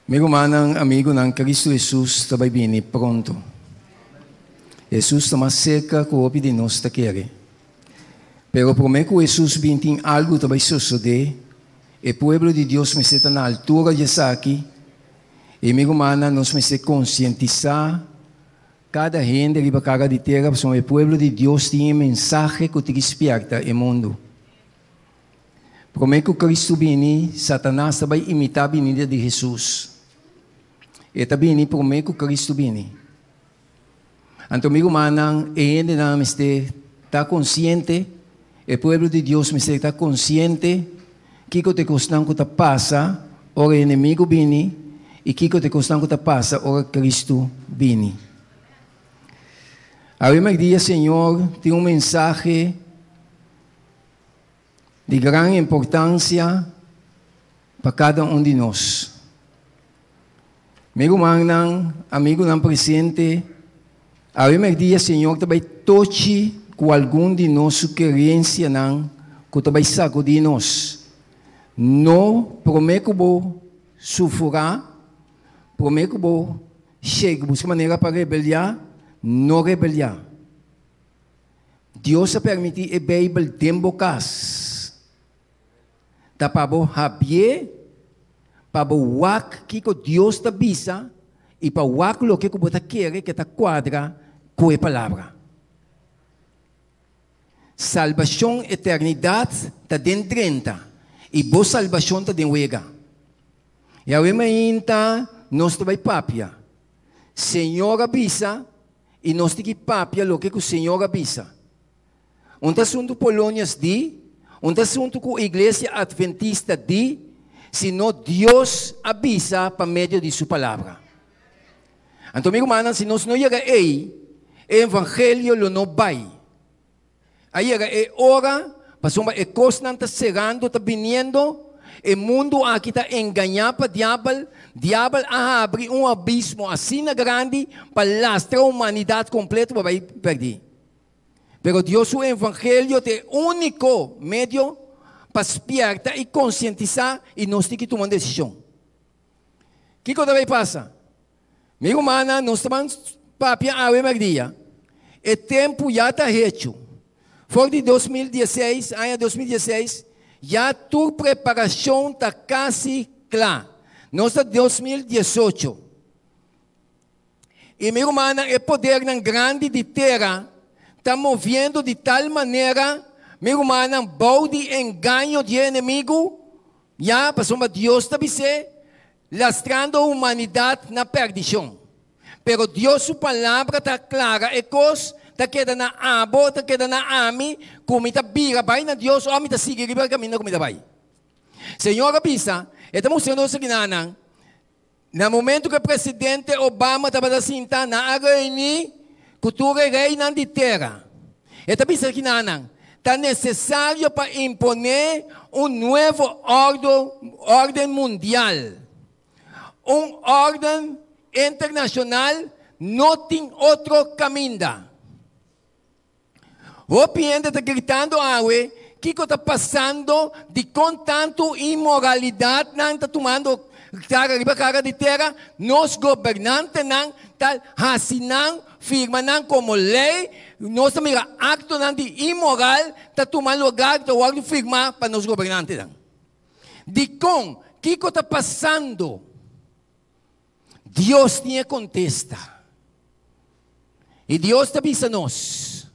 Mi rumannan, amigunan, Kristu Hesus ta bai bini pronto. Hesus ta mas serka ku hopi di nos ta kere. Pero promé ku Hesus bin tin algu ta bai sosodé, e pueblo di Dios mester ta na altura di esaki, i mi rumannan nos mester konsientisá kada hende riba kara di tera pasobra e pueblo di Dios tin e mensahe ku tin ki spièrta e mundu. Promé ku Kristu bini, Satanas ta bai imitá binida di Hesus. E ta bini promé ku Kristu bini. Anto mi rumannan, e hendenan mester ta konsiente, e pueblo di Dios mester ta konsiente kiko ta e kosnan ku ta pasa ora e enemigu bini i kiko ta e kosnan ku ta pasa ora Kristu bini. Awe mèrdia Señor tin un mensahe. Di gran importancia pa cada un di nos. Mi rumannan, amigunan presente, awe merdia Señor ta bai tochi cu algun di nos su kerencianan cu ta bai sacudi nos. No prome cu bo sufura, prome cu bo shake busca manera pa rebelia, no rebelia. Dios a permití e Beibel den bo kas. Ta pa bo habié, pa bo wak kiko Dios ta bisa i pa wak loke ku bo ta kere ke ta kuadra ku e Palabra. Salbashon eternidat ta den drenta i bo salbashon ta den wega. I awe mainta nos ta bai papia. Señor a bisa I nos tin ki papia loke ku Señor a bisa. Un ta asuntu Polonius di, un ta asuntu ku Iglesia Adventista di, sino Dios a bisa pa medio di Su Palabra. Anto mi rumannan, si nos no yega ei, e evangelio lo no bai. A yega e ora, pasobra e kosnan ta serando, ta biniendo, e mundu aki ta engañá pa diabel, diabel a habri un abismo asina grandi pa lastra humanidat kompleto pa bai pèrdí. Pero Dios su evangelio ta e úniko medio pa spièrta i konsientisá i nos tin ki tuma un desishon. Kiko ta bai pasa? Mi rumannan, nos ta ban papia awe merdia. E tempu ya ta hechu. For di 2016, aña 2016, ya tur preparashon ta kasi kla. Nos ta 2018. I mi rumannan, e podernan grandi di tera ta moviendo di tal manera, mi rumannan, bou di engaño di e enemigu, ya, pasobra Dios ta bis'é, Lastrando humanidat na perdishon. Pero Dios su Palabra ta klara e kos, ta keda na abo, ta keda na ami, ku mi ta bira bai na Dios òf mi ta sigui riba e kaminda ku mi ta bai. Señor a bisa, e ta mustra nos akinanan, na momento ku e presidente Obama tabata sinta, nan a reuní ku tur e reinan di tera. E ta bisa akinanan, Ta nesesario pa imponé un nuevo ordo, órden mundial. Un órden internashonal no tin otro kaminda. Hopi hende ta gritando awe, Kiko ta pasando? Dikon tantu inmoralidatnan ta tumando kara riba kara di tera? Nos gobernantenan ta hasi nan firma nan komo lei. Nos ta mira aktonan di inmoral ta tuma lugar, ta wòrdu firmá pa nos gobernantenan. Dikon? Kiko ta pasando? Dios tin e kontesta. I Dios ta bisa nos,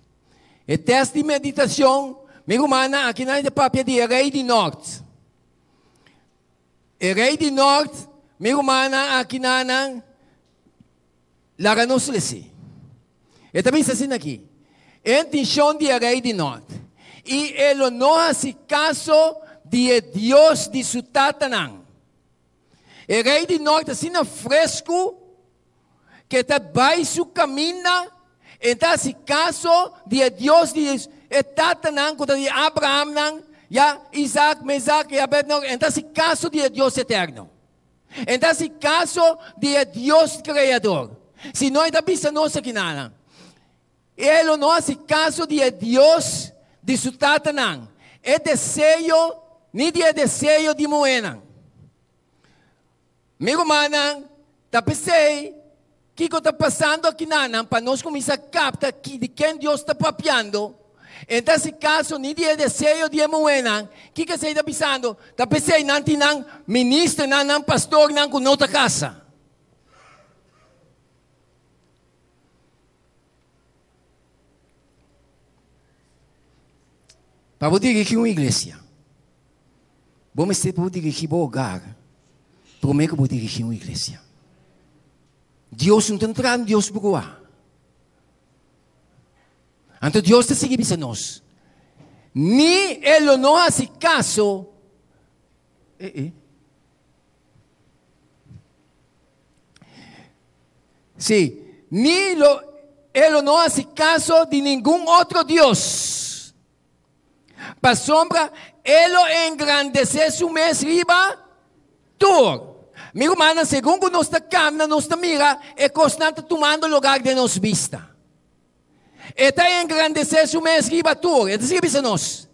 e tèst di meditashon, mi rumannan, akinan e ta papia di e rei di nòrt. E rei di nòrt, mi rumannan, akinanan, laga nos lesi. E ta bisa asina aki, E intenshon di e rei di nòrt, i e lo no hasi kaso di e Dios di su tatanan. E rei di nòrt asina fresku ku e ta bai su kaminda, e ta hasi kaso di e Dios di e tatanan ku ta di Abrahamnan, ya, Isaac, Mesak i Abednego, e ta hasi kaso di e Dios eterno. E ta hasi kaso di e Dios kreador. Si no e ta bisa nos akinanan, E lo no hasi kaso di e Dios di su tatanan, e deseo ni di e deseo di muhénan. Mi rumannan, ta p'esei kiko ta pasando akinanan pa nos kuminsá kapta ki di ken Dios ta papiando. E ta hasi kaso ni di e deseo di e muhénan. Kiko esei ta bisando? Ta p'esei nan tin nan ministernan, nan pastornan ku no ta kasa. Pa bo dirigí un iglesia, bo mester por dirigí bo hogar promé ku bo dirigí un iglesia. Dios no ta entra den Dios bruá. Anto Dios ta sigui bisa nos, Ni e lo no hasi kaso. Eh, eh. Sí, ni lo, e lo no hasi kaso di ningun otro dios. Pasobra e lo engrandesé su mes riba tur. Mi rumannan, segun ku nos ta kamna, nos ta mira e kosnan ta tumando lugar den nos bista. E ta engrandesé su mes riba tur. E ta sigui bisa nos.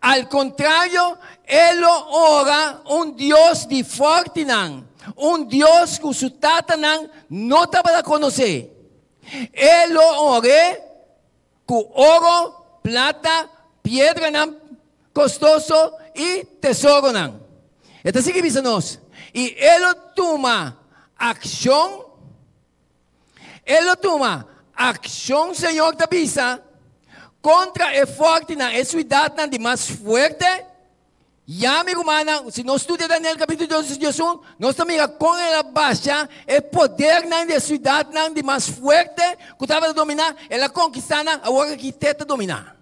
Al kontrario, e lo ora un Dios di fòrtinan, un Dios ku su tatanan no tabata konosé. E lo or'é ku oro, plata, piedranan kostoso i tesoronan. E ta sigui bisa nos, I e lo tuma akshon. E lo tuma akshon, Señor ta bisa, kontra e fòrtinan, e suidatnan di mas fuerte. Ya, mi rumannan, si nos studia Daniel kapítulo dos versíkulo diesun, nos ta mira kon el a basha e podernan di e suidatnan di mas fuerte ku tabata dominá, el a konkistá nan, awor aki te ta dominá.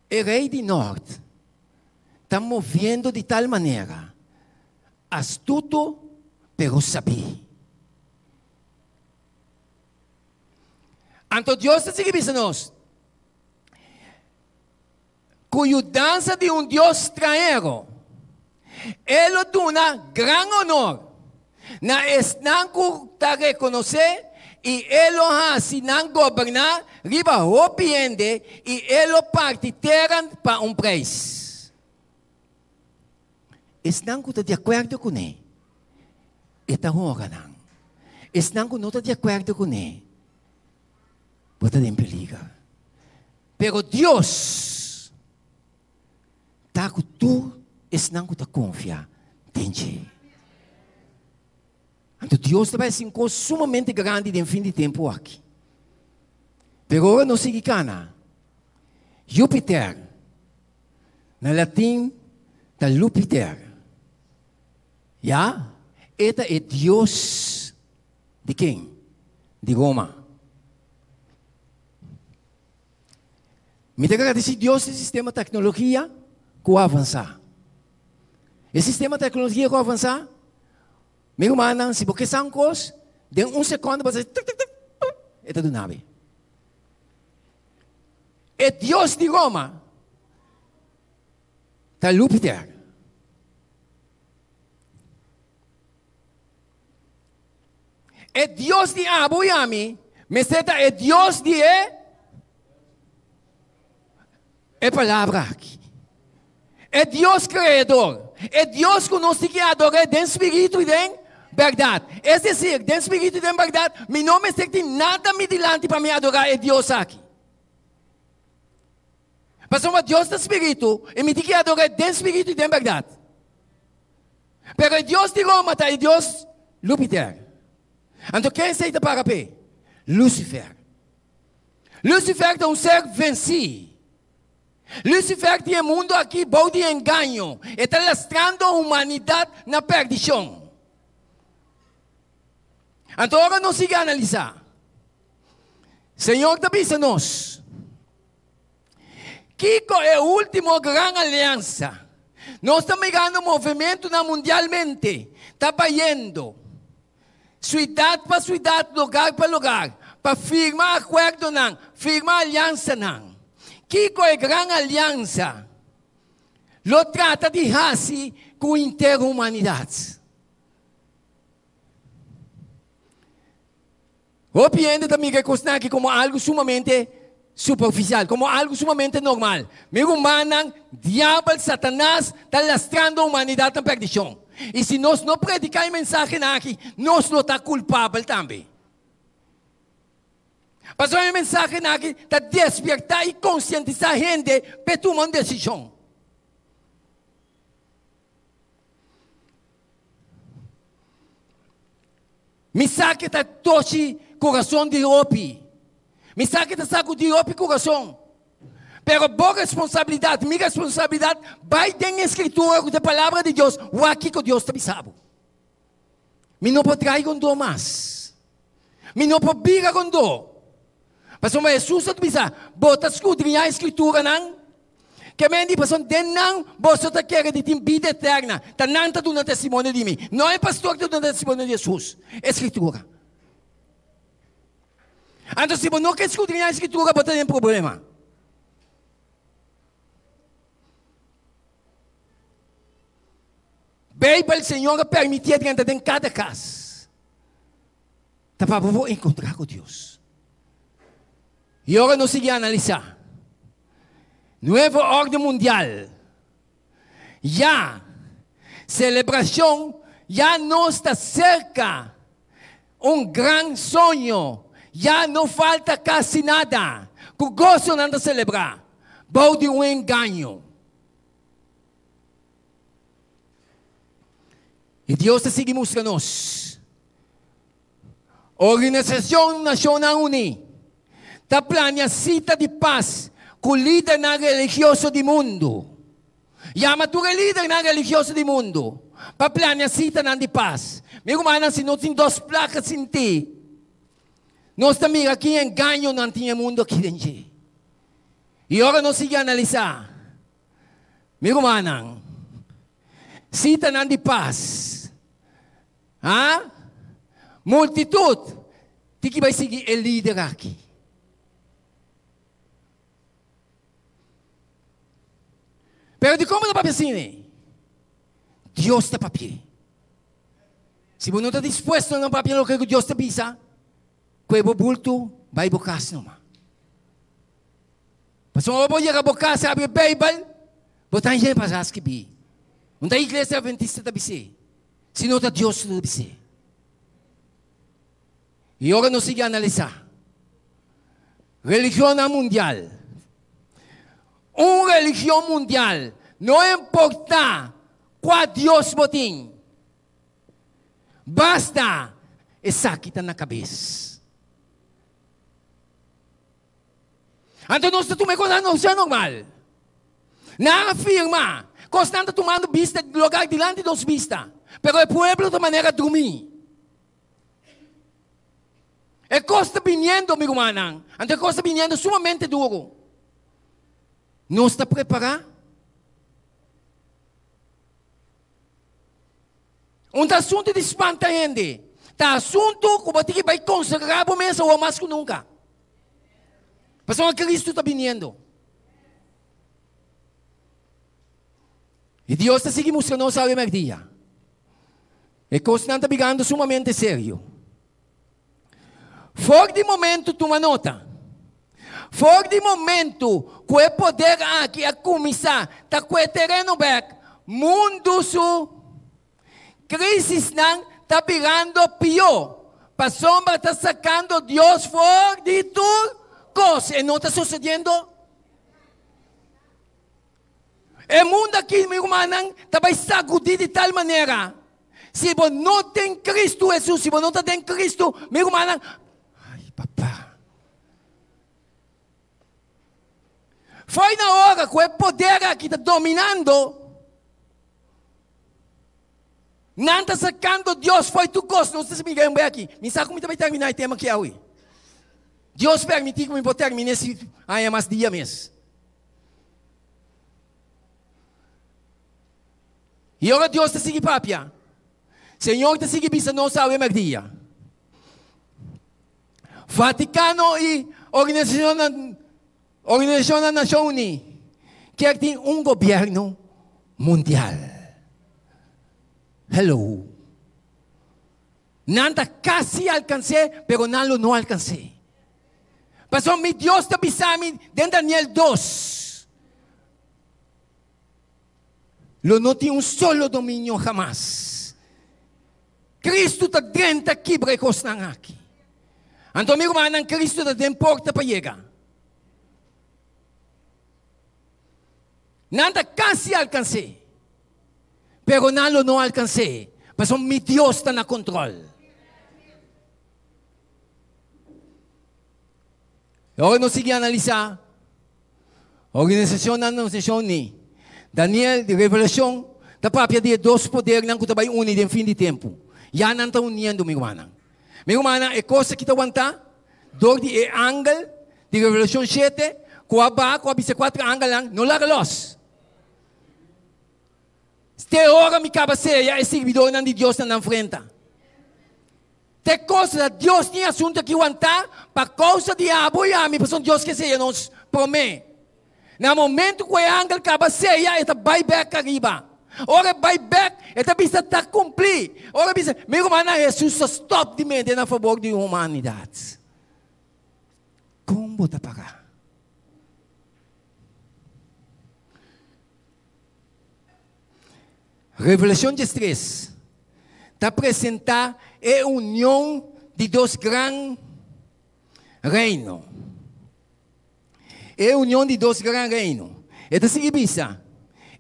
E rei di nòrt ta moviendo di tal manera astuto pero sabí. Anto Dios ta sigui bisa nos, Ku yudansa di un dios stranhero, e lo duna gran honor na esnan ku ta rekonosé i e lo hasi nan goberná riba hopi hende i e lo parti tera pa un preis. Esnan ku ta di akuerdo kuné, e ta honra nan. Esnan ku no ta di akuerdo kuné, bo ta den peliger. Pero Dios ta ku tur esnan ku ta konfia den dje. Anto Dios ta bai hasi un kos sumamente grandi den fin di tempu aki. Pero ora nos sigui kana, Jupiter, Na latin ta Lupiter. Ya, e ta e dios di ken? Di Roma. Mi ta gradisí Dios e sistema teknologia ku a avansá. E sistema teknologia ku a avansá, mi rumannan, si bo ke sa un kos, den un sekònde bo ta hasi tuk tuk tuk, e ta duna bo. E dios di Roma ta Lupiter. E dios di abo i ami mester ta e dios di e e palabra aki. E Dios Kreador, e Dios ku nos tin ke ador'é den spiritu i den bèrdat. Es desir, den spiritu i den bèrdat, mi no mester tin nada mi dilanti pa mi adorá e Dios aki. Pasobra Dios ta spiritu i mi tin ke ador'é den spiritu i den bèrdat. Pero e dios di Roma ta e dios Lupiter. Anto ken esei ta para p'e? Lucifer. Lucifer ta un ser vensí. Lucifer tin e mundu aki bou di engaño. E ta lastrando humanidat na perdishon. Anto ora nos sigui analisá, Señor ta bisa nos, Kiko e último gran aliansa? Nos ta mirando movementunan mundialmente ta bayendo suidat pa suidat, lugar pa lugar, pa firma akuerdonan, firma aliansanan. Kiko e gran aliansa lo trata di hasi ku henter humanidat? Hopi hende ta mira e kosnan aki komo algu sumamente. superficial, como algo sumamente normal. Mi rumannan, diabel, Satanas, ta lastrando humanidad na perdicion. Y si nos no predica e mensahenan aki, nos lo ta culpabel tambe. Pasobra e mensahenan aki ta despierta y concientisa hende p'e tuma un decision. Mi sa ke ta tochi kurason di hopi. Mi sa ke ta sakudí hopi kurason. Pero bo responsabilidat, mi responsabilidat, bai den e Skritura ku ta e Palabra di Dios, wak kiko Dios ta bisa bo. Mi no por trai rondó mas. Mi no por bira rondó. Pasobra Hesus a bisa, Bo ta skudriñá e Skrituranan? Ke men di, Pasobra den nan boso ta kere di tin bida eterna. Ta nan ta duna testimonio di mi. No e pastor ta duna testimonio di Hesus, e Skritura. Anto si bo no ke skudriñá e Skritura, bo ta den problema. Beibel, Señor a permitié drenta den kada kas. Ta pa bo por encontra cu Dios. Y ora nos sigui analisa Nuevo Orden Mundial, ya celebracion ya nos ta cerca un gran soño, ya no falta casi nada. Cu gozo nan ta celebra bou di un engaño. Y Dios ta sigui mustra nos. Organisacion Nacionnan Uní ta plania cita di pas cu lidernan religioso di mundu. Yama tur e lidernan religioso di mundu pa plania citanan di pas. Mi rumannan, si nos tin dos placa sinti, nos ta mira ki engañonan tin e mundu aki den dje. Y ora nos sigui analisa, Mi rumannan, sitanan di pas, ha? Multitut tin ki bai sigui e lider aki. Pero dikon bo ta papia asina? Dios ta papia. Si bo no ta dispuesto na papia loke ku Dios ta bisa, kue bo bultu bai bo kas numa. Pasobra ora bo yega bo kas i abri Beibel, bo ta haña pa skibí. No ta iglesia adventista ta bis'é, sino ta Dios ta bis'é. I ora nos sigui analisá religionnan mundial, un religion mundial, no importá kua Dios bo tin, basta esaki ta na kabes. Anto nos ta tuma e kosnan no sea normal. Nan a firma, kosnan ta tumando bista logar dilanti nos bista, pero e pueblo ta manera drumí. E kos ta biniendo, mi rumannan, anto e kos ta biniendo sumamente duro. Nos ta prepará? Un ta asuntu di spanta hende, ta asuntu ku bo tin ki bai konsagrá bo mes awor mas ku nunka. Pasobra Kristu ta biniendo. I Dios ta sigui mustra nos awe mèrdia. E kosnan ta bigando sumamente serio. For di momentu, tuma nota, for di momentu ku e poder aki a kuminsá ta kue tereno bèk, mundu su krisisnan ta birando pió, pasobra ta sakando Dios for di tur kos. E no ta sosediendo? E mundu aki, mi rumannan, ta bai sagudí di tal manera, si bo no den Cristo Hesus, si bo no ta den Cristo, mi rumannan, ay papá. Foi na ora ku e poder aki ta dominando, nan ta sakando Dios foi tur kos. Nos ta mira un bai aki. Mi sa ku mi ta bai terminá e tema aki awe. Dios permití ku mi por terminé si haña mas dia mes. I ora Dios ta sigui papia, Señor ta sigui bisa nos awe merdia. Vaticano i Organisacionnan Organisacionnan Nacion Uní kier tin un gobierno mundial. Hello. Nan ta casi alcans'é, pero nan lo no alcans'é. Pasobra mi Dios ta bisa mi den Daniel dos, Lo no tin un solo dominio hamas. Cristo ta drenta kibra e kosnan aki. Anto mi rumannan, Cristo ta den porta pa yega. Nan ta kasi alkans'é, pero nan lo no alkans'é, pasobra mi Dios ta na kontrol. I ora nos sigui analisá organisashonnan na Nashon Uní, Daniel di Revelashon ta papia di e dos podernan ku ta bai uni den fin di tempu. Ya nan ta uniendo, mi rumannan. Mi rumannan, e kos aki ta wantá dor di e angel di Revelashon shete ku a baha ku a bisa e kuater angelnan, No laga lòs. Te ora mi kaba seya e sirbidornan di Dios na nan frenta. Te cosa Dios tin asunto aki wantá pa causa di abo i ami, pasobra Dios ke seya nos promé. Na momento ku e angel kaba seya, e ta bai bek ariba. Ora e bai bek, e ta bisa ta kumplí. Ora e bisa, mi rumannan, Hesus ta stòp di mete na fabor di humanidat. Kon bo ta paga? Revelashon diestres ta presentá e union di dos gran reino. E union di dos gran reino. E ta sigui bisa,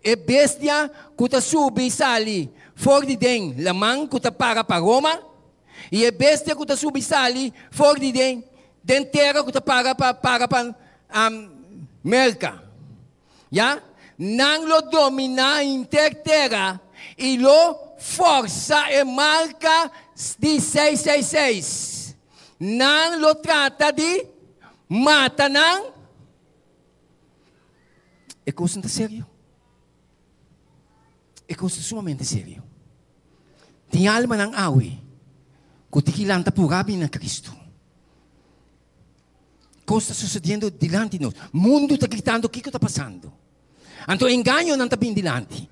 E bestia ku ta subi sali for di den laman ku ta para pa Roma, i e bestia ku ta subi sali for di den den tera ku ta para pa para pa Merka. Ya, nan lo dominá henter tera i lo forsa e marka di seis seis seis. Nan lo trata di mata nan. E kosnan ta serio. E kos ta sumamente serio. Tin almanan awe ku tin ki lanta purá bini na Kristu. Kos ta susediendo dilanti nos. Mundu ta gritando kiko ta pasando. Anto engañonan ta bin dilanti.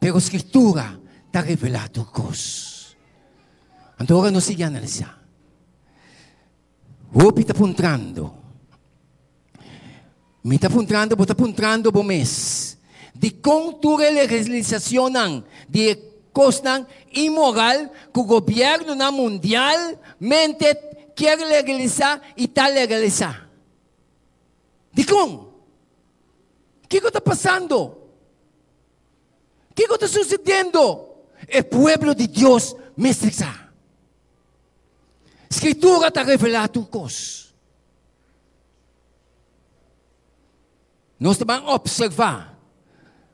Pero Skritura ta revelá tur kos. Anto ora nos sigui analisá, hopi ta puntrando, mi ta puntrando, bo ta puntrando bo mes, dikon tur e legalisacionnan di e kosnan inmoral ku gobièrnunan mundialmente kier legalisá i ta legalisá? Dikon? Kiko ta pasando? Kiko ta susediendo? E pueblo di Dios mester sa. Skritura ta revelá tur kos. Nos ta ban observa.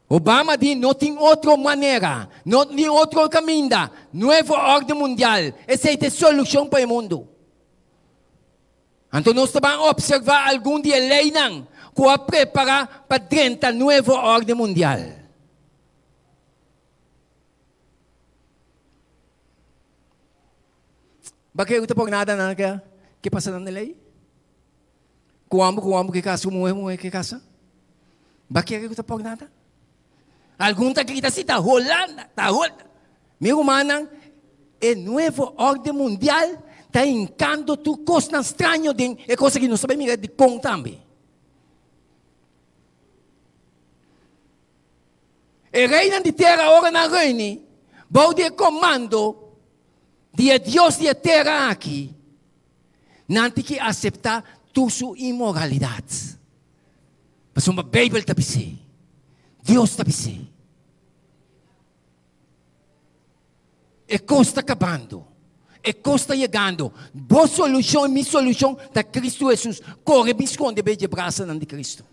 Obama di no tin otro manera, no tin otro caminda, nuevo orden mundial, esey ta e solucion pa e mundo. Anto nos ta ban observa algun di e leynan cu a prepara pa drenta nuevo orden mundial. Ba kere cu ta por nada nan ke pasa nan e ley? Ku homber ku homber ke kasa, ku muher muher ke kasa. Ba kere ku ta por nada? Algun ta grita si ta Holanda, ta Holanda. Mi rumannan, e nuevo orden mundial ta hinkando tur kosnan straño den e kos aki. Nos ta bai mira dikon tambe. E reinan di tera ora nan reuni bou di e komando di e dios di e tera aki, Nan tin ki aseptá tur su inmoralidat. Pasobra Beibel ta bis'é. Dios ta bis'é. E kos ta kabando. E kos ta yegando. Bo solushon i mi solushon ta Kristu Hesus. Kore bin skonde bei dje brasanan di Kristu.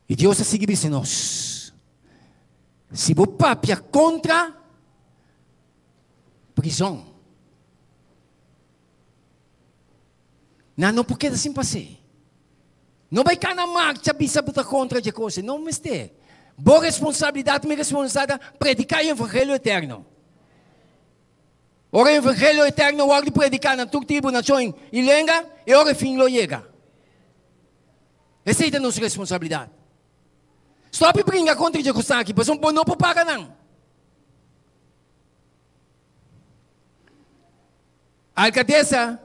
I Dios a sigui bisa nos, Si bo papia kontra prizon, nan no por keda sin pas'é. No bai kana marcha bisa bo ta kontra dje kos ei. No mester. Bo responsabilidat, mi responsabilidat ta prediká e evangelio eterno. Ora e evangelio eterno wòrdu prediká na tur tribu, nashon i lenga, e ora e fin lo yega. Esei ta nos responsabilidat. Stòp di bringa kontra dje kosnan aki, pasobra bo no por paga nan. Alkaldesa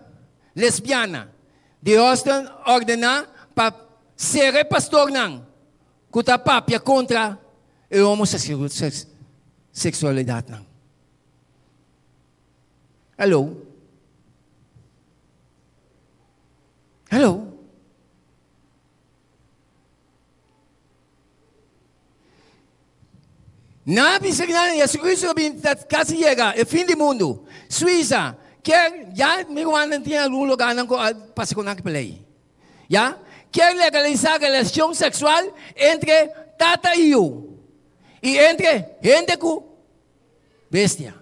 lesbiana di Houston ordená pa sera e pastornan ku ta papia kontra e homoseksualidatnan. Hello. Hello. Nan a bisa nan Jesucristo a bin ta casi yega e fin di mundo. Suiza kier ya mi rumannan tin algun lugarnan cu a pasa cu nan ki peley. Ya kier legalisa relacion sexual entre tata y yu y entre hende cu bestia.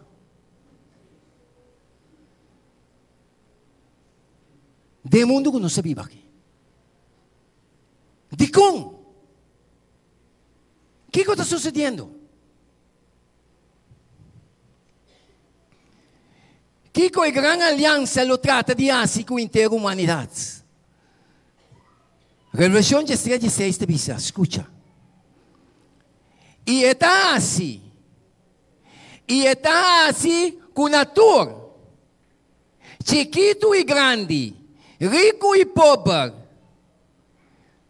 Den mundo cu nos ta biba aki. Dikon? Kiko ta sucediendo? Kiko e gran aliansa lo trata di hasi ku henter humanidad? Revelacion 13, 16 ta bisa, skucha. I e ta hasi, i e ta hasi ku na tur, Chikitu i grandi, riku i pober,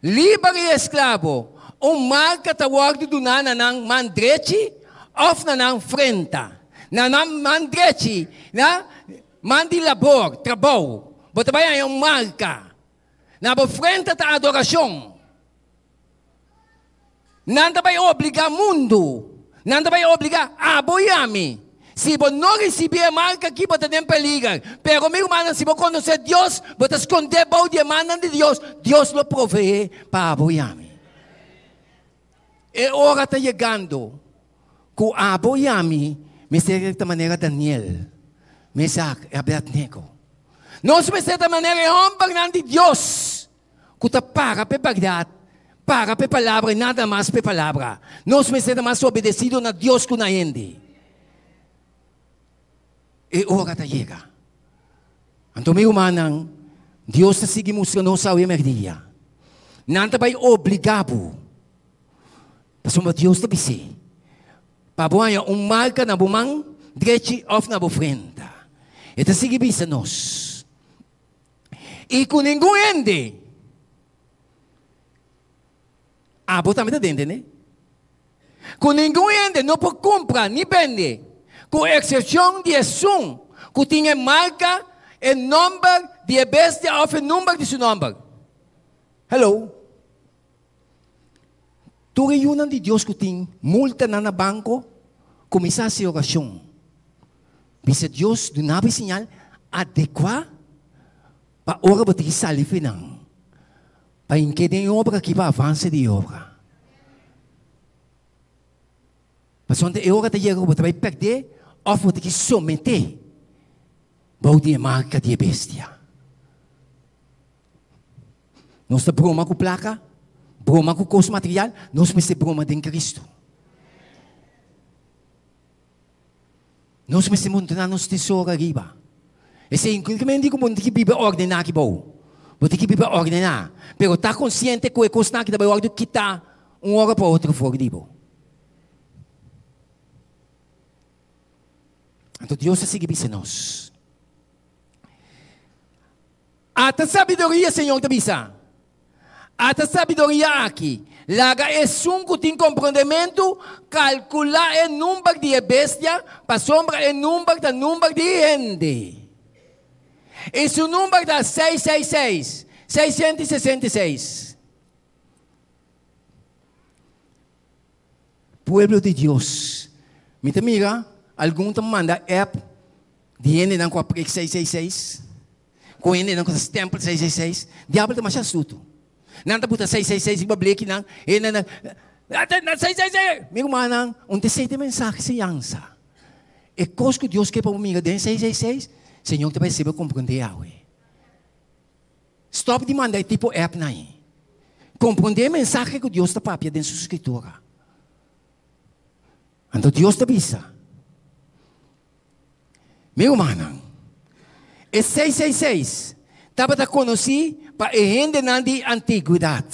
liber i esklabo, un marka ta wòrdu duná na nan man drechi òf na nan frenta. Na nan man drechi, na man di labor, trabou, bo ta bai haña un marka. Na bo frenta ta adorashon. Nan ta bai obligá mundu. Nan ta bai obligá abo i ami. Si bo no risibí e marka akí, bo ta den peliger. Pero, mi rumannan, si bo konosé Dios, bo ta skondé bou di e mannan di Dios, Dios lo proveé pa abo i ami. E ora ta yegando ku abo i ami mester ta manera Daniel, Mesak i Abednego. Nos mester ta manera e hòmbernan di Dios. Ku ta para p'e bèrdat, para p'e palabra i nada mas p'e palabra. Nos mester ta mas obedesido na Dios ku na hende. E ora ta yega. Anto mi rumannan, Dios ta sigui mustra nos awe mèrdia. Nan ta bai obligá bo, pasobra Dios ta bis'é, pa bo haña un marka na bo man drechi òf na bo frenta. E ta sigui bisa nos. I ku ningun hende. Abo tambe ta den tende? Ku ningun hende no por kumpra ni bende, ku eksepshon di esun ku tin e marka, e nòmber di e bestia òf e number di su nòmber. Hello. Tur e yunan di Dios ku tin multanan na banko, kuminsá hasi orashon. Bisa Dios duna bo e señal adekuá pa ora bo tin sali for nan, pa hink'é den e obra aki pa avanse di e obra. Pasobra e ora ta yega ku bo ta bai pèrdè òf bo ta ke someté bou di e marka di e bestia. Nos ta broma ku plaka, broma ku kos material, nos mester broma den Kristu. Nos mester montoná nos tesoro ariba. Esei incluidamente ku bo no tin ki biba ordená aki bou. Bo tin ki biba ordená, pero ta konsiente ku e kosnan aki ta bai wòrdu kitá un ora pa otro for di bo. Anto Dios ta sigui bisa nos. Ata sabiduria, Señor ta bisa. Ata sabiduria aki, Laga esun ku tin komprondementu kalkulá e number di e bestia, pasobra e number ta number di hende. I su number ta 666, 666. Pueblo di Dios, mi ta mira algun ta manda app di hendenan ku a prek 666. Ku hendenan ku ta stempel 666, diabel ta masha astuto. Nan ta buta 666 riba blekinan, hendenan, 666! Mi rumannan, un ta esei ta e mensahe siñansa. E kos ku Dios ke pa bo mira den 666, Señor ta bai hasibo komprendé awe. Stòp di manda e tipo appnan ei. Komprendé e mensahe ku Dios ta papia den su Skritura. Anto Dios ta bisa, Mi rumannan, e 666 tabata konosí pa e hendenan di antigwedat.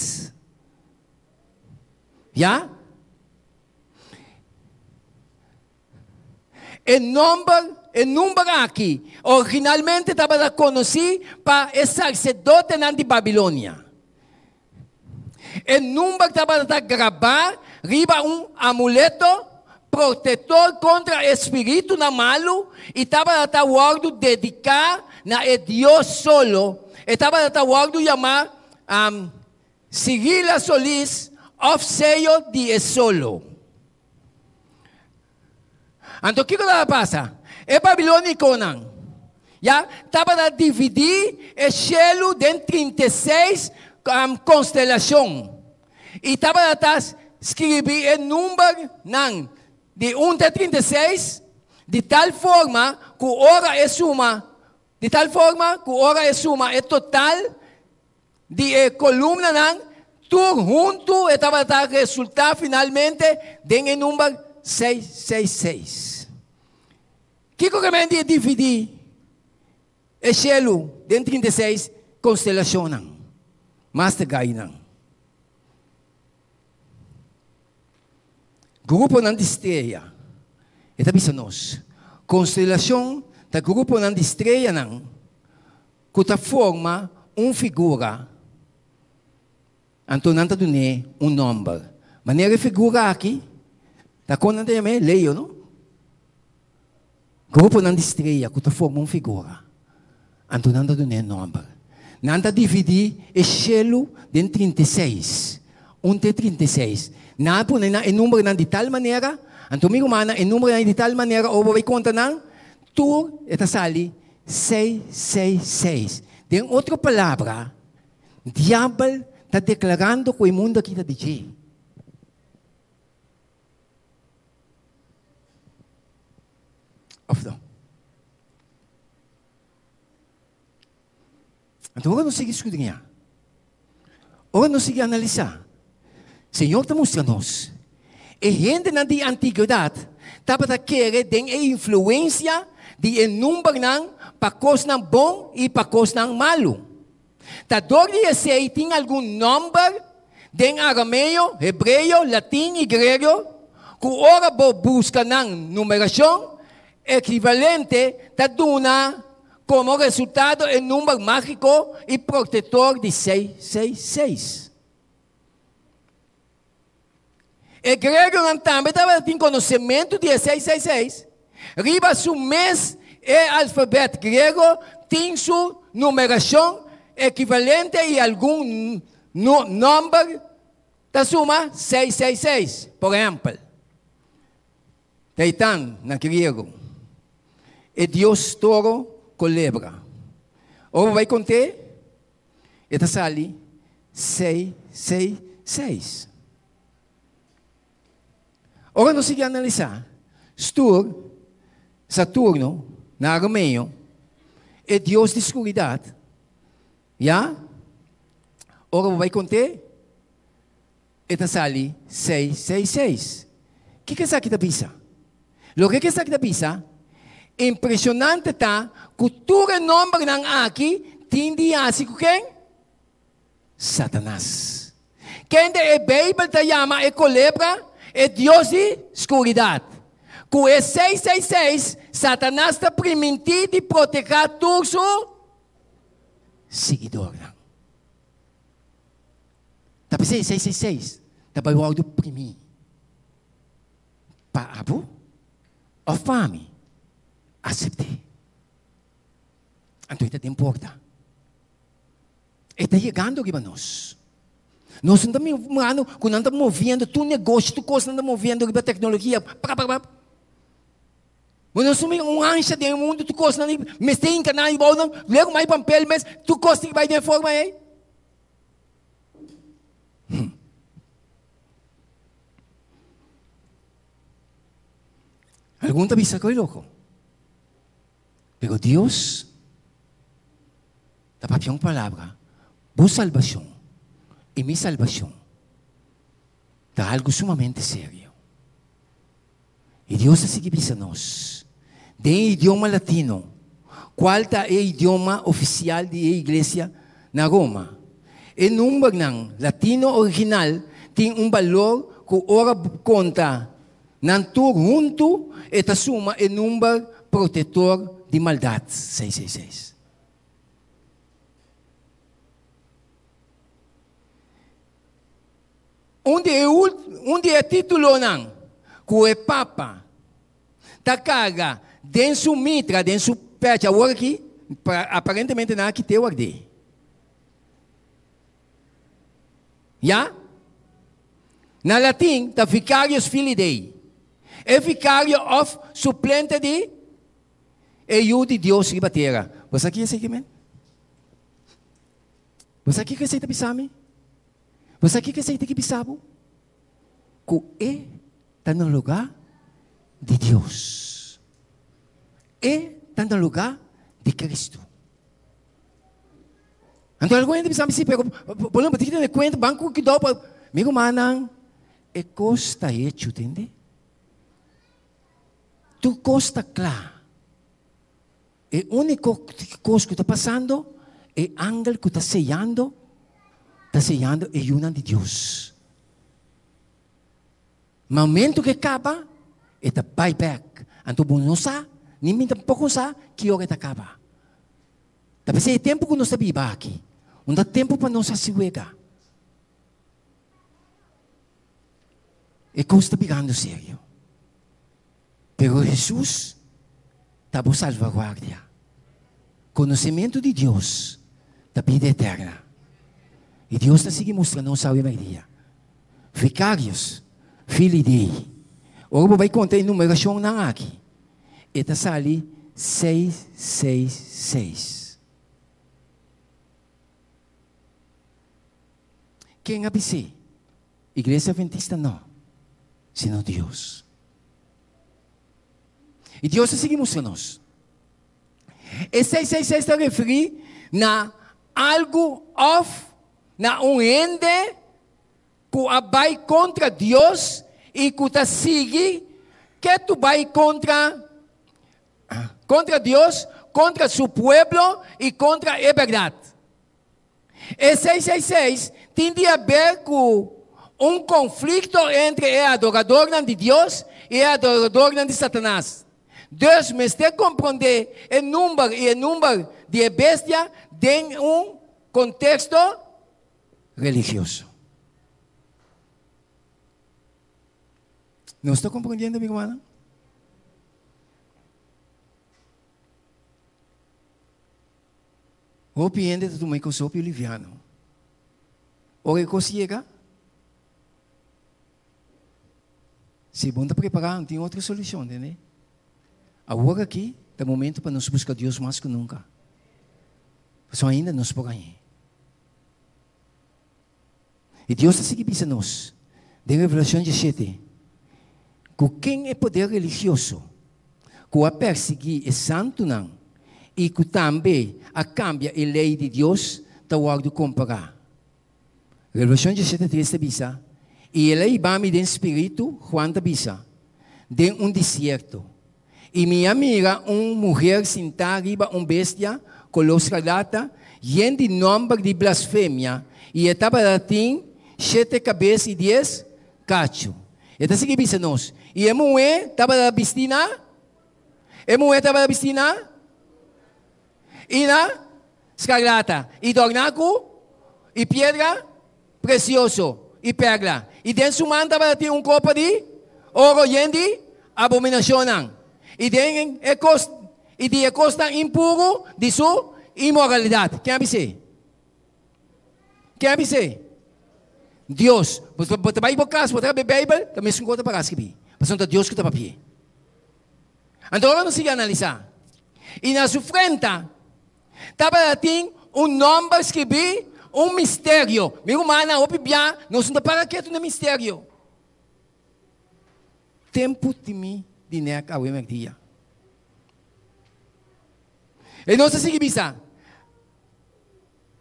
Ya? E nòmber. E number aki originalmente tabata konosí pa e sarsedotenan di Babilonia. E number tabata grabá riba un amuleto protektor kontra e spiritunan malu i tabata wòrdu dediká na e dios Solo. E tabata wòrdu yamá Sigila Solis òf Seyo di e Solo. Anto kiko tabata pasa? E babilónikonan ya tabata dividí e shelu den 36 konstelashon i tabata skribí e numbernan di un te 36 di tal forma ku ora e suma di tal forma ku ora e suma e total Di e kolumnanan tur huntu e tabata resultá finalmente den e number 666. Kiko ke men di e dividí e shelu den 36 konstelashonnan? Mas ta gainan. Gruponan di strea. E ta bisa nos, konstelashon ta gruponan di streanan ku ta forma un figura, anto nan ta dun'é un nòmber. Manera e figura aki, ta kon nan ta yam'é? Leo, no? Gruponan di strea ku ta forma un figura, anto nan ta dun'é nòmber. Nan ta dividí e shelu den 36, un te 36. Nan a pone nan e numbernan di tal manera, anto mi rumannan, e numbernan di tal manera, ora bo bai konta nan, tur e ta sali 666. Den otro palabra, diabel ta deklarando ku e mundu aki ta di dje. Of no? Anto ora nos sigui skudriñá, ora nos sigui analisá, Señor ta mustra nos, e hendenan di antigwedat tabata kere den e influensia di e numbernan pa kosnan bon i pa kosnan malu. Ta dor di esei tin algun nòmber den arameo, hebreo, latin i griego ku ora bo buska nan numerashon ekivalente ta duna Komo resultado e number mágiko i protektor di 666. E gregonan tambe tabatin konosementu di e 666. Riba su mes e alfabet griego tin su numerashon ekivalente i algun nòmber ta suma 666. Por ehèmpel. Teitan na griego, e dios toro kolebra. Ora bo bai kont'é, e ta sali sei, sei, seis. Ora nos sigui analisá, Stur, Saturno, na arameo, e dios di skuridat, ya, ora bo bai kont'é, E ta sali seis seis seis. Kiko esaki ta bisa? Loke ku esaki ta bisa, impreshonante ta ku tur e nòmbernan aki tin di hasi ku ken? Satanas. Kende e Beibel ta yama e kolebra, e dios di skuridat. Ku e seis seis seis, Satanas ta primintí di protehá tur su siguidornan. Ta p'esei 666 ta bai wòrdu primí pa abo òf pa mi asept'é. Anto e ta den porta. E ta yegando riba nos. Nos no ta mirando ku nan ta moviendo tur negoshi, tur kos nan ta moviendo riba teknologia. Pa, pa, pa. Bo no sumi un ansha den e mundu, tur kosnan di mester hinka nan ayubou nan, luego mai pampel mes, tur kos tin bai den e forma ei. Hmm. Algun ta bisa koe loko. Pero Dios ta papia un palabra, bo salbashon i mi salbashon ta algu sumamente serio. I Dios a sigui bisa nos den e idioma latino, cual ta e idioma oficial di e iglesia na Roma. E numbernan latino original tin un balor cu ora conta nan tur huntu e ta suma e number. protector di maldad. 666. Un di e un di e títulonan ku e Papa ta karga den su mitra, den su pecha awor aki, aparentemente nan a kit'é ward'é. Ya? Na latin ta Vicarius Filii Dei. E vicario òf suplente di e Yu di Dios riba tera. Bo sa ki esei ke men? Bo sa kiko esei ta bisa mi? Bo sa kiko esei ta ke bisa bo? Ku e ta na lugá di Dios. E ta na lugá di Kristu. Anto algun hende bisa mi, si, pero bo no tin ke tene kuenta, ban ku kidou pa. Mi rumannan, e kos ta hechu, tende? Tur kos ta kla. E úniko kos ku ta pasando, e angel ku ta seyando, ta seyando e yunan di Dios. Momento ku e kaba, e ta bai bèk. Anto bo no sa, ni mi tampoko sa, ki ora e ta kaba. Ta p'esei e tempu ku nos ta biba aki, no ta tempu pa nos hasi wega. E kos ta birando serio. Pero Hesus ta bo salvaguardia. Konosementu di Dios ta bida eterna. I Dios ta sigui mustra nos awe mèrdia. Vicarius Filii Dei. Ora bo bai konta e numerashonnan aki, e ta sali 666. Ken a bis'é? Iglesia Adventista no, sino Dios. I Dios a sigui mustra nos. E 666 ta referí na algu òf na un hende ku a bai kontra Dios i ku ta sigui ketu bai kontra kontra Dios, kontra su pueblo i kontra e bèrdat. E 666 tin di haber ku un konflikto entre e adoradornan di Dios i e adoradornan di Satanas. Dus mester komprondé e number i e number di e bestia den un konteksto religioso. Nos ta komprondiendo, mi rumannan? Hopi hende ta tuma e kos hopi liviano. Ora e kos yega, si bo no ta prepará, no tin otro solushon, tende? Awor aki ta momento pa nos buska Dios mas ku nunka. Pasobra ainda nos por hañ'é. I Dios ta sigui bisa nos den Revelashon diesshete ku ken e poder religioso ku a persiguí e santunan i ku tambe a kambia e lei di Dios ta wòrdu kompará. Revelashon diesshete tres ta bisa, I el a hiba mi den spiritu, Juan ta bisa, den un desierto, i mi a mira un muher sintá riba un bestia koló skarlata, yen di nòmber di blasfemia, i e tabata tin shete kabes i dies kachu. E ta sigui bisa nos, I e muhé tabata bistí na? E muhé tabata bistí na? I na skarlata, i dòrná ku i piedra presioso i pèrla, i den su man tabata tin un kopa di oro yen di abominashonnan, i den e kos i di e kosnan impuru di su inmoralidat. Ken a bis'é? Ken a bis'é? Dios. Bo ta bai bo kas, bo ta habri Beibel, ta mesun kos ta para skibí, pasobra ta Dios ku ta papi'é. Anto ora nos sigui analisá, i na su frenta tabata tin un nòmber skibí, un misterio. Mi rumannan, hopi bia nos no ta para ketu na misterio. Tempu di mi di nèk awe mèrdia. I nos ta sigui bisa,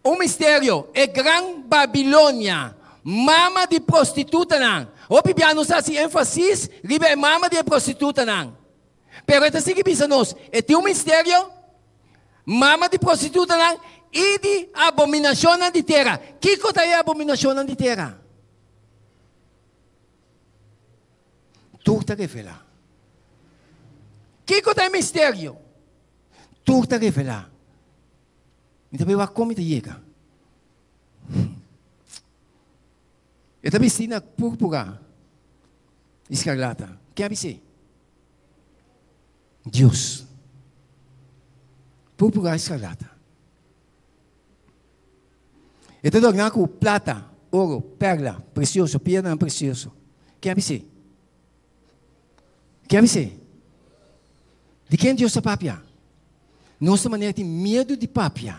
Un misterio, e gran Babilonia, mama di prostitutanan. Hopi bia nos ta hasi énfasis riba e mama di e prostitutanan. Pero e ta sigui bisa nos, e tin un misterio, mama di prostitutanan i di abominashonnan di tera. Kiko ta e abominashonnan di tera? Tur ta revelá. Kiko ta e misterio? Tur ta revelá. Mi ta bai wak kon mi ta yega. E ta bistí na púrpura i skarlata. Ken a bis'é? Dios. Púrpura i skarlata. E ta dòrná ku plata, oro, pèrla presioso, piedranan presioso. Ken a bis'é? Ken a bis'é? Di ken Dios ta papia? Nos ta manera tin miedu di papia.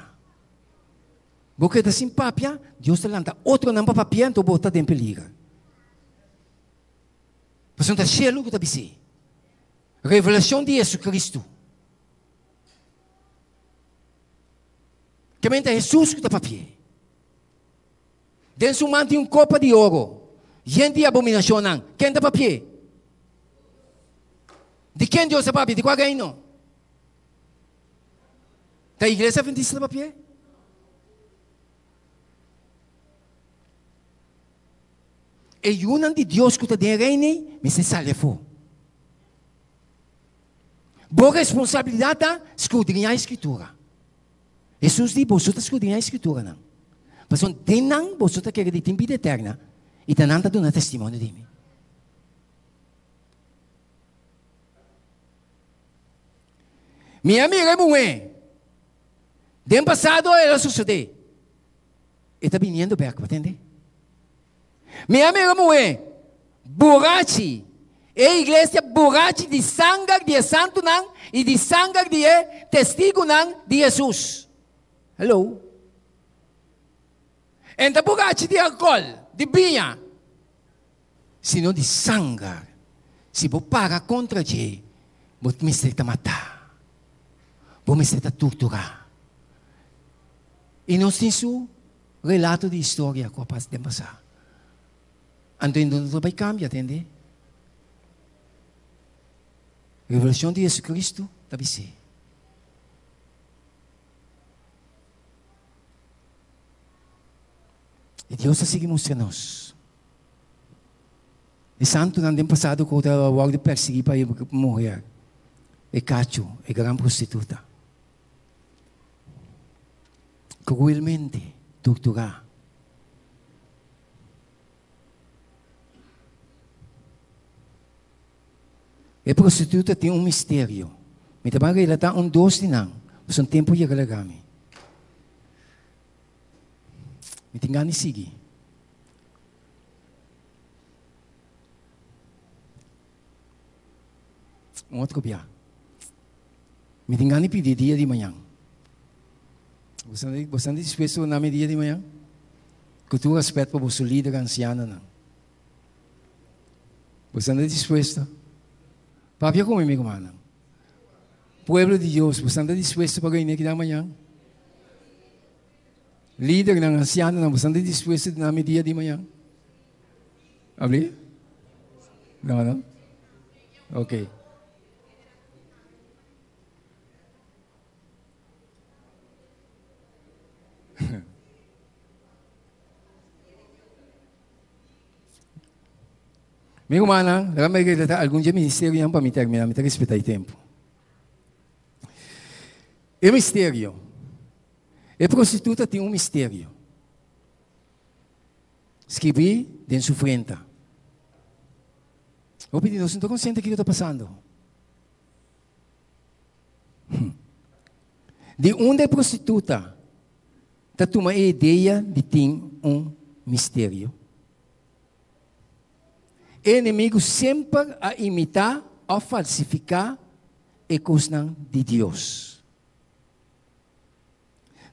Bo keda sin papia, Dios ta lanta otronan pa papia, anto bo ta den peliger. Pasobra ta shelu ku ta bis'é. Revelashon di Jesucristo. Ke men ta Hesus ku ta papi'é. Den su man tin un kopa di oro, yen di abominashonnan. Ken ta papi'é? Di ken Dios ta papia? Di kua reino? Ta Iglesia Adventista ta papi'é? E yunan di Dios ku ta den e reino ei mester sali afó. Bo responsabilidat ta skudriñá e Skritura. Hesus di, Boso ta skudriñá e Skrituranan, pasobra den nan boso ta kere di tin bida eterna, i ta nan ta duna testimonio di mi. Mi a mira e muhé. Den pasado el a sosodé. E ta biniendo bèk, bo tende? Mi a mira muhé burachi, e iglesia burachi di sanger di e santunan i di sanger di e testigunan di Hesus. Hello. E no ta burachi di alkòl, di biña, sino di sanger. Si bo para kontra dje, bo mester ta matá. Bo mester ta torturá. I nos tin su relato di historia ku a pasa den pasá. Anto e no ta bai kambia, tende? Revelashon di Jesucristo ta bis'é. I Dios ta sigui mustra nos. E santunan den pasado ku ta wòrdu persiguí pa e muher, e kachu, e gran prostituta. Cruelmente torturá. E prostituta tin un misterio. Mi ta ban relatá un dos di nan, pasobra un tempu yega laga mi. Mi tin gana di sigui. Un otro bia. Mi tin gana di pidi dia di mañan. Bo ta dispuesto na mi dia di mañan? Ku tur respet pa boso lider ansianonan. Bo ta dispuesto? Papia ku mi, mi rumannan. Pueblo di Dios, bo ta dispuesto pa reuni aki mañan? Lidernan, ansianonan, bo ta dispuesto na mi dia di mañan? Abli? No, no? Ok. Mi rumannan, laga mi relatá algun dje ministerionan pa mi terminá, mi ta respetá e tempu. E misterio. E prostituta tin un misterio. Skibí den su frenta. Hopi di nos no ta konsiente kiko ta pasando. Di unda e prostituta ta tuma e idea di tin un misterio? E enemigu semper a imitá òf falsifiká e kosnan di Dios.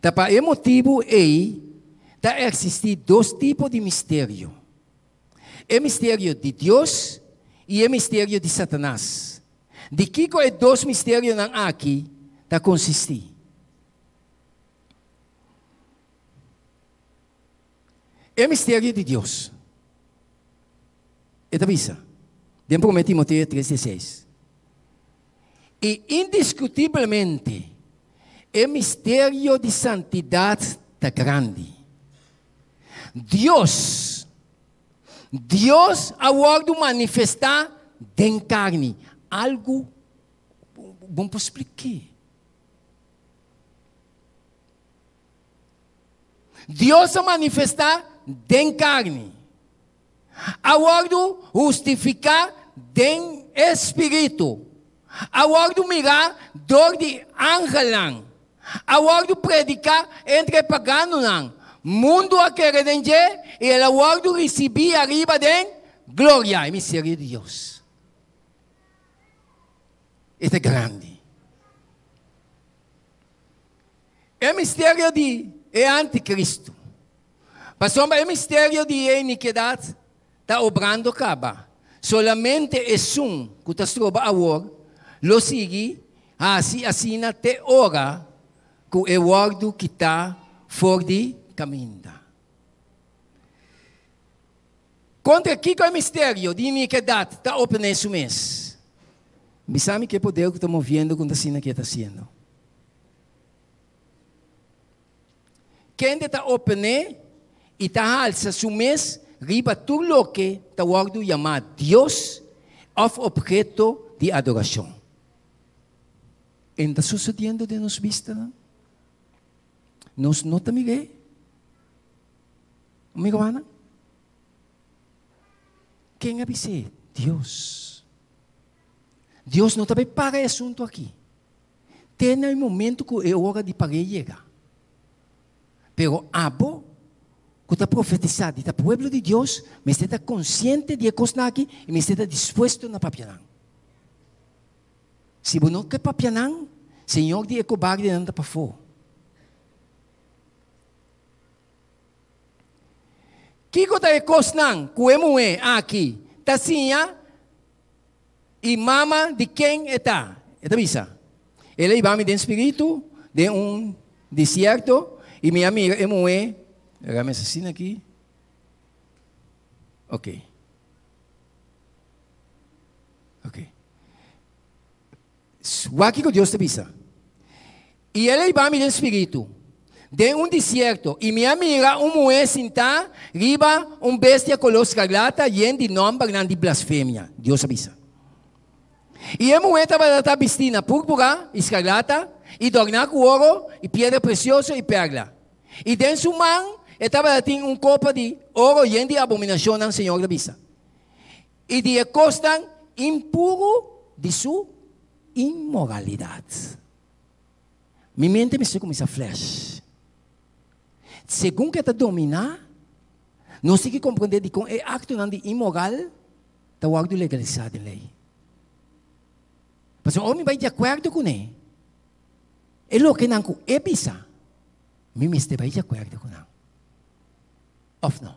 Ta pa e motibu ei ta eksistí dos tipo di misterio, e misterio di Dios i e misterio di Satanas. Di kiko e dos misterionan aki ta konsistí? E misterio di Dios. E ta bisa den Promé Timoteo tres dieseis, I indiskutiblemente e misterio di santidat ta grandi. Dios, Dios a wòrdu manifestá den karni. Algu. Bon por splik'é. Dios a manifestá den karni, a wòrdu hustifiká den e spiritu, a wòrdu mirá dor di angelnan, a wòrdu prediká entre e paganonan, mundu a kere den dje i el a wòrdu risibí ariba den gloria. E misterio di Dios e ta grandi. E misterio di e anticristo. Pasobra e misterio di e iniquedad ta obrando caba. Solamente esun cu ta stroba awor lo sigui haci asina te ora cu e wordo kita for di caminda. Contra kico e misterio di iniquedad ta opene su mes? Bisa mi ke poder cu ta moviendo cu ta asina ke ta haciendo. Kende ta opené i ta halsa su mes riba tur loke ta wòrdu yamá dios òf opheto di adorashon. En ta sosodiendo den nos bistanan? Nos no ta mir'é? Amigo Ana? Ken a bis'é? Dios. Dios no ta bai para e asuntu aki. Te na e momento ku e ora di par'é yega. Pero abo ku ta profetisá di ta pueblo di Dios mester ta konsiente di e kosnan aki i mester ta dispuesto na papia nan. Si bo no ke papia nan, Señor di e kobardenan ta pafó. Kiko ta e kosnan ku e muhé aki ta siña? I mama di ken e ta? E ta bisa, El a hiba mi den spiritu den un desierto, i mi a mira e muhé. Laga mi asesina aki. Ok. Ok. Wak kiko Dios ta bisa. I el a hiba mi den spiritu, den un desierto, i mi a mira un muhé sintá riba un bestia koló skarlata yen di nòmbernan di blasfemia, Dios a bisa. I e muhé tabata ta bistí na púrpura i skarlata, i dòrná ku oro i piedra presioso i pèrla. I den su man e tabata tin un kopa di oro yen di abominashonnan, Señor ta bisa, i di e kosnan impuru di su inmoralidat. Mi mente mester kuminsá flash. Segun ku e ta dominá, nos tin ki komprondé dikon e aktonan di inmoral ta wòrdu legalisá den lei. Pasobra ora mi bai di akuerdo kuné, e lokenan ku e bisa, mi mester bai di akuerdo ku nan. Òf no?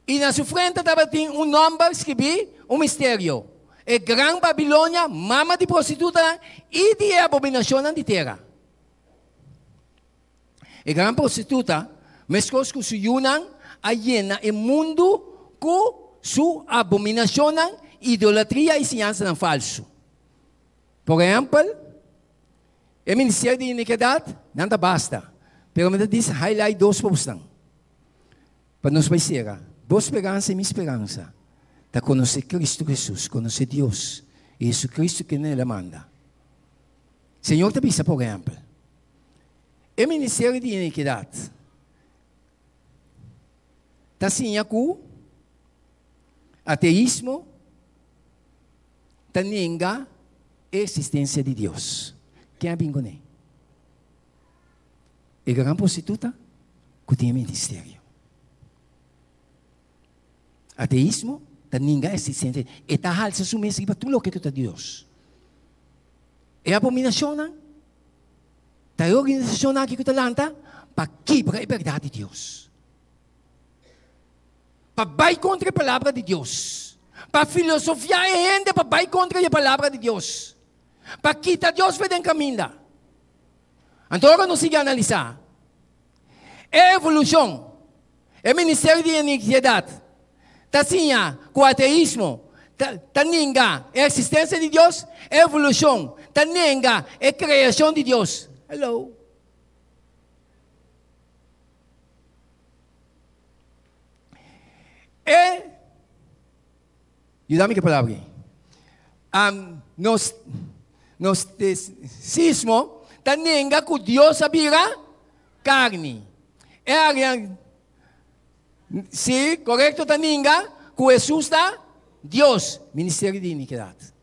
I na su frente tabatin un nòmber skibí, un misterio, E gran Babilonia, mama di prostitutanan i di e abominashonnan di tera. E gran prostituta, meskos ku su yunan, a yena e mundu ku su abominashonnan, idolatria i siñansanan falsu. Por ehèmpel, e ministerio di inikidat, nan ta basta, pero mi ta dis highlight dos kosnan. Pa nos bai sera. Bo speransa i mi speransa ta konosé Kristu Hesus, konosé Dios i Hesukristu kende El a manda. Señor ta bisa, por ehèmpel, e ministerio di inikidat ta siña ku ateismo ta nenga e eksistensia di Dios. Ken a bin kuné? E gran prostituta ku tin e ministerio. Ateismo ta ninga existencia. E ta halsa su mes riba tur loke ku ta Dios. E abominacionnan ta e organisacionnan aki ku ta lanta pa kibra e berdad di Dios. Pa bai kontra e palabra di Dios. Pa filosofia e hende pa bai kontra e palabra di Dios. Pa kita Dios fe den kaminda. Anto ora nos sigui analisá e evolushon, e ministerio di inikidat ta siña ku ateismo ta ta ninga e eksistensia di Dios, e evolushon ta nenga e kreashon di Dios. Hello. E. Yuda mi ku e palabra ei. Nos gnostisismo ta nenga ku Dios a bira karni. E arian, si, korekto ta ninga ku Hesus ta Dios. Ministerio di inikidat.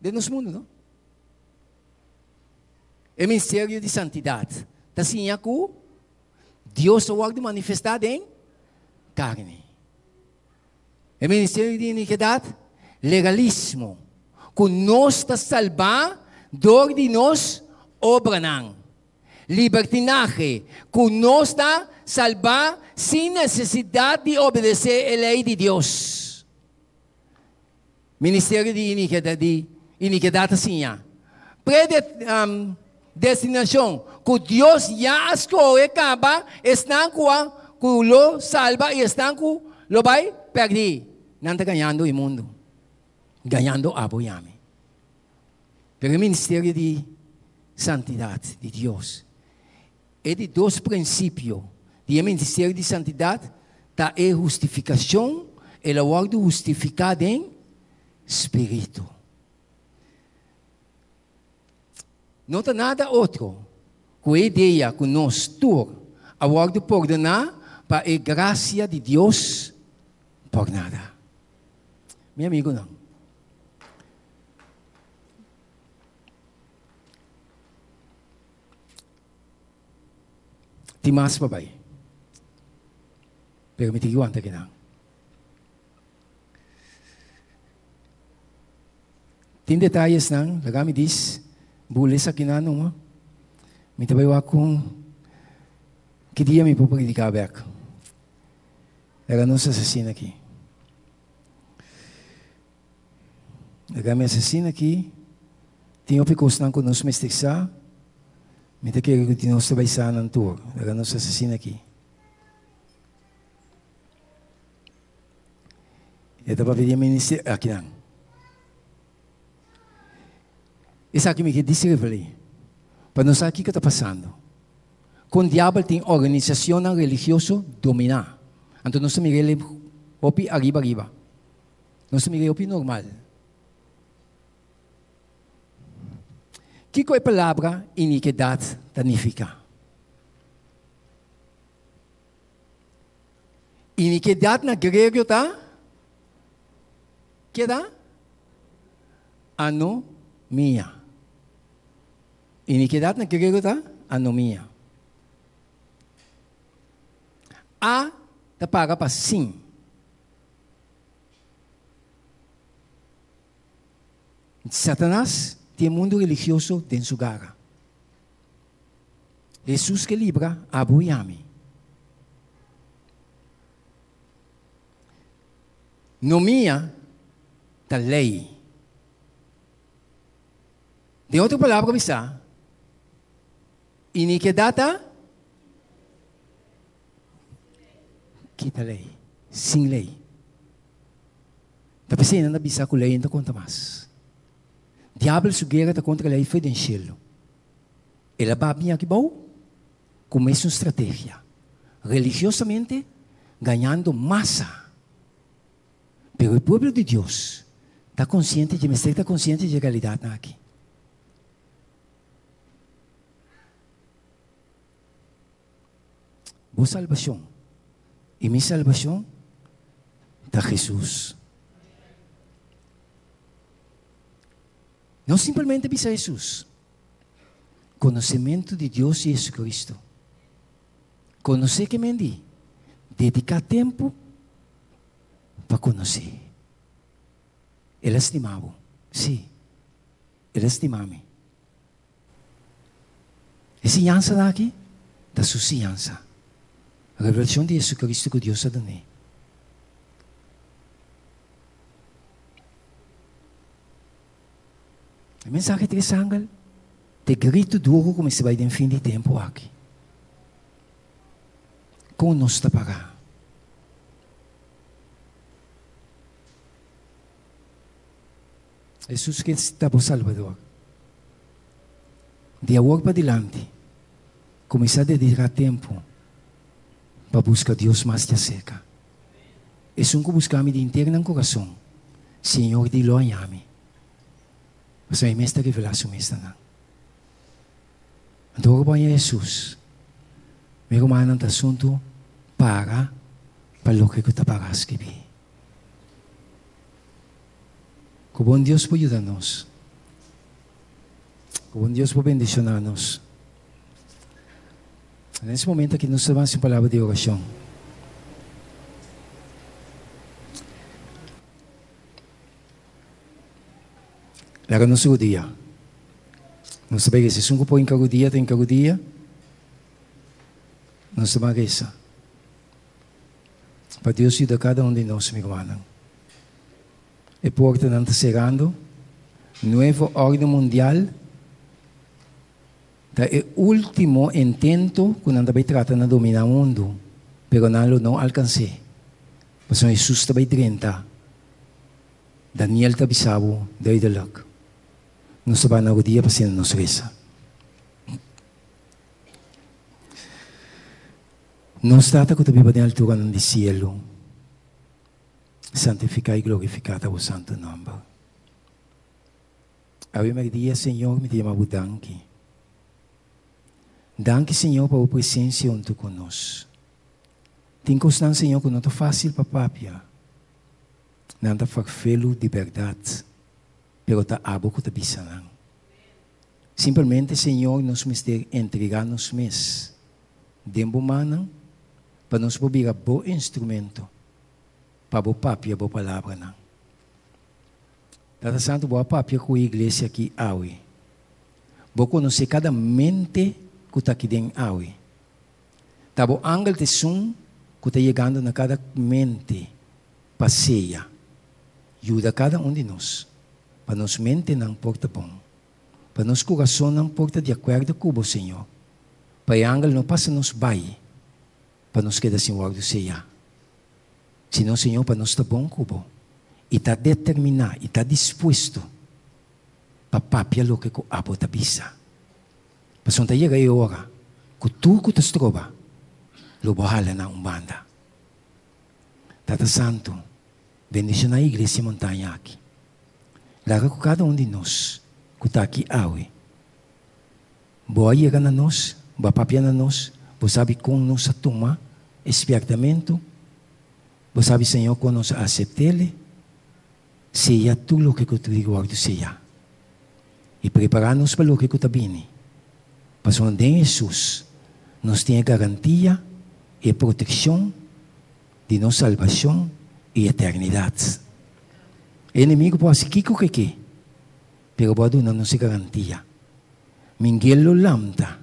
Den nos mundu, no? E ministerio di santidat ta siña ku Dios ta wòrdu manifestá den karni. E ministerio di inikidat, legalismo, ku nos ta salbá dor di nos obranan. Libertinahe, ku nos ta salbá sin nesesidat di obedesé e lei di Dios. Ministerio di inikidat ta siña predestinashon, ku Dios ya a skohe kaba esnan ku a ku lo salba i esnan ku lo bai pèrdí. Nan ta gañando e mundu, gañando abo i ami. Pero e ministerio di santidat di Dios, e di dos prinsipio di e ministerio di santidat ta e hustifikashon, el a wòrdu hustifiká den spiritu. No ta nada otro ku e idea ku nos tur a wòrdu pordoná pa e grasia di Dios por nada. Mi amigunan, tin mas pa bai, pero mi tin ki wanta kinan. Tin detayesnan, laga mi dis, bula esakinan numa. Mi ta bai wak kon ki dia mi por prediká bèk. Laga nos asesina aki. Laga mi asesina aki. Tin hopi kosnan ku nos mester sa. Mi ta kere ku nos ta bai sa nan tur. Laga nos asesina aki. E ta papia di e ministerio akinan. Esaki mi ke disrevel'é pa nos sa kiko ta pasando. Kon diabel tin organisacionnan religioso dominá. Anto nos ta mira el hopi ariba ariba. Nos ta mira e hopi normal. Kiko e palabra inikedad ta nifiká? Inikidat na griego ta keda anomia. Inikidat na griego ta anomia. A ta paga pa sin. Satanas tin e mundu religioso den su gara. Hesus ke libra abo i ami. Nomia ta lei. Den otro palabra bisa, inikedad ta kita lei, sin lei. Ta p'esei nan ta bisa ku lei no ta konta mas. Diabel su guera ta kontra lei fe den shelu. El a babia aki bou ku mesun strategia, religiosamente gañando masa. Pero e pueblo di Dios ta konsiente dje, mester ta konsiente dje realidatnan aki. Bo salbashon i mi salbashon ta Hesus. No simplemente bisa Hesus. Konosementu di Dios i Jesucristo. Konosé ke men di dediká tempu pa konosé. El a stima bo. Sí, el a stima mi. E siñansanan aki ta su siñansa, revelashon di Jesucristo ku Dios a dun'é. E mensahe tres angel ta e gritu duru ku mester bai den fin di tempu aki. Kon nos ta pará? Hesus ke ta bo Salbador. Di awor padilanti, kuminsá dediká tempu pa buska Dios mas djaserka. Esun ku buska mi di henter nan kurason, Señor di lo haña mi. Pasobra e mes ta revelá su mes na nan. Anto ora bo haña Hesus, mi rumannan ta asuntu para pa loke ku ta para skibí. Ku bon Dios por yuda nos. Ku bon Dios por bendishoná nos. Na es momento aki nos ta ban hasi un palabra di orashon. Laga nos rudia. Nos ta bai resa. Esun ku por hinka rudia ta hinka rudia. Nos ta ban resa. Pa Dios yuda kada un di nos, mi rumannan. E portanan ta serando. Nuevo orden mundial ta e ultimo intento ku nan ta bai trata na domina mundu, pero nan lo no alkans'é, pasobra Hesus ta bai drenta. Daniel ta bisa bo duidelijk. Nos ta bai na rodia pa asina nos resa. Nos Tata ku ta biba den alturanan di sielu, santifiká i glorifiká ta bo santu nòmber. Awe merdia, Señor, mi ta yama bo danki. Danki, Señor, pa bo presensia huntu ku nos. Tin kosnan, Señor, ku no ta fásil pa papia. Nan ta farfelu di bèrdat, pero ta abo ku ta bisa nan. Simpelmente, Señor, nos mester entregá nos mes den bo mannan pa nos por bira bo instrumento pa bo papia bo palabranan. Tata Santu, bo a papia ku e iglesia aki awe. Bo konosé kada mente ku ta aki den awe. Ta bo angel ta esun ku ta yegando na kada mente pa seya. Yuda kada un di nos pa nos mentenan por ta bon, pa nos kurasonnan por ta di akuerdo ku bo, Señor, pa e angel no pasa nos bai pa nos keda sin wòrdu seyá. Sino, Señor, pa nos ta bon ku bo i ta determiná i ta dispuesto pa papia loke ku abo ta bisa. Pasobra ta yega e ora ku tur ku ta stroba lo bo hala na un banda. Tata Santu, bendishoná e Iglesia Montaña aki. Laga ku kada un di nos ku ta aki awe, bo a yega na nos, bo a papia na nos, bo sabi kon nos a tuma e spièrtamentu, bo sabi, Señor, kon nos a asept'el. Seya tur loke ku ta di wòrdu seyá i prepará nos pa loke ku ta bini. Pasobra den Hesus nos tin e garantia i e protekshon di nos salbashon i eternidat. E enemigu por hasi kiko ku e ke, pero bo a duna nos e garantia. Mingel lo lamta,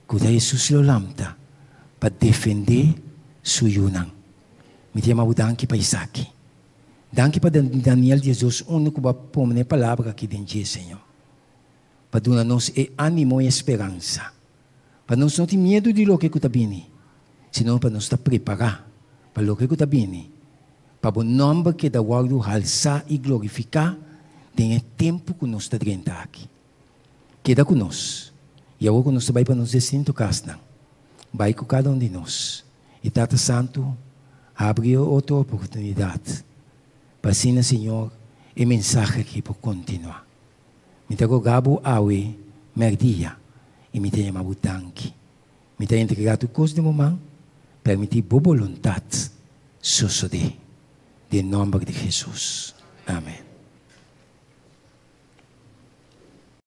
ku ta Hesus lo lamta pa defendé su yunan. Mi ta yama bo danki pa esaki. Danki pa Daniel 12 unu ku bo a pone e palabra aki den dje, Señor, pa duna nos e animo i e speransa, pa nos no tin miedu di loke ku ta bini, sino pa nos ta prepará pa loke ku ta bini, pa bo nòmber keda wòrdu halsá i glorifiká den e tempu ku nos ta drenta aki. Keda ku nos, i awor ku nos ta bai pa nos distinto kasnan, bai ku kada un di nos. I Tata Santu, habri e otro oportunidat pa asina, Señor, e mensahe aki por kontinuá. Mi ta roga Bo awe mèrdia i mi ta yama Bo danki. Mi ta entregá tur kos den Bo man, permití Bo boluntat sosodé. Den nòmber di Hesus. Amen.